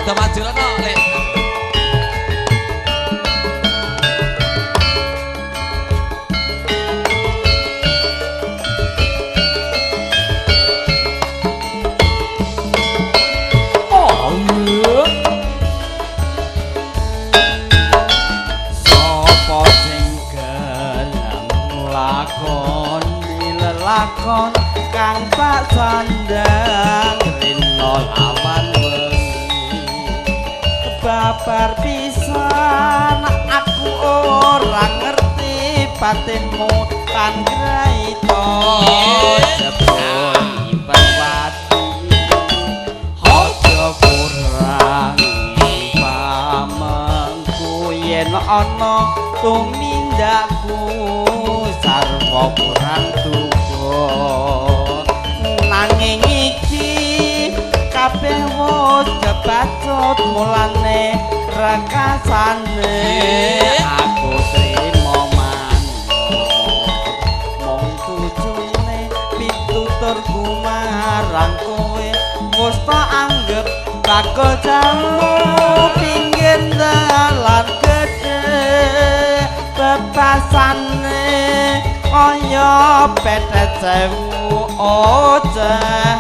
Rada maju rono, Lek. Oh, iya. Sopo sing gelem nglakoni lelakon kang tak sandang rino lawan wengi. Babar pisan aku ora ngerti batinmu tan graito jebul nyimpen wati aja kurang pamengku yen ana tumindakku sarwa kurang duga nanging iki kabeh wis kebacut mulane rekasane aku trimo manut mung tujune pituturku marang kowe wis tak anggep bakul jamu pinggir dalan gedhe bebasane kaya petet sewu ocehane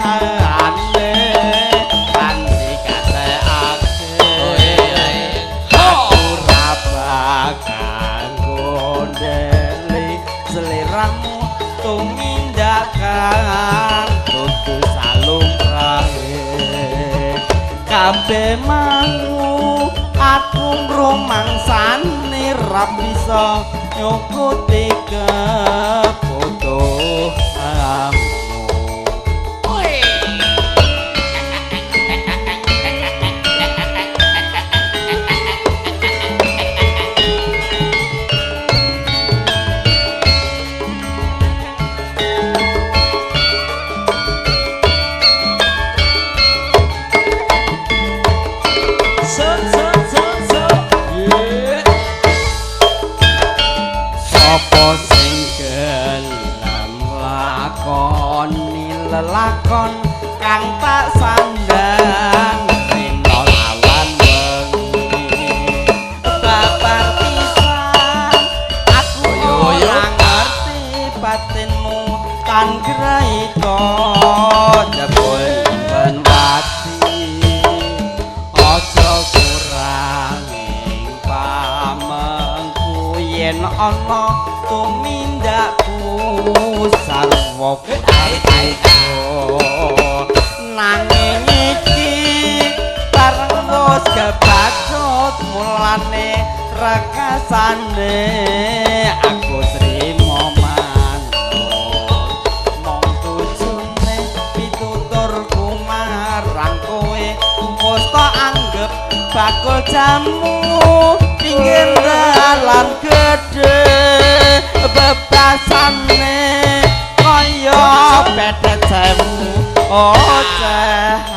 kanthi katekake aku ora bakal gondeli seliramu tumindakan tutu salumrahe kabeh mau aku ngrumangsani ra bisa nyukuti kebutuhanmu. Sopo sing gelem nglakoni lelakon kang tak sandang rino lawan wengi babar pisan aku ora ngerti batinmu tan graito jebul nyimpen wati aja kurang ing pamengku yen ana tumindakku sarwa nanging iki bareng wis kebacut mulane rekasane aku trimo manut mung tujune pituturku marang kowe wis tak anggep bakul jamu pinggir dalan gedhe bebasane kaya petet sewu ocehane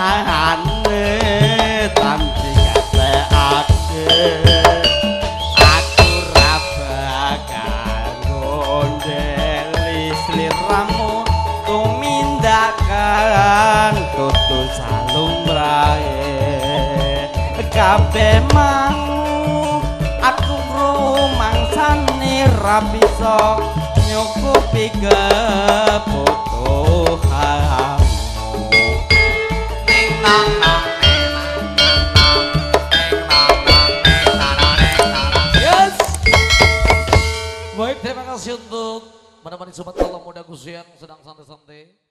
tanti katekake aku ra bakal gondeli sliramu tumindakan tutu salumrahe kabeh mau aku rumangsane ra bisa nyukupi kebutuhanmu. Yes. Baik, terima kasih untuk menemani sobat kalau muda yang sedang santai-santai.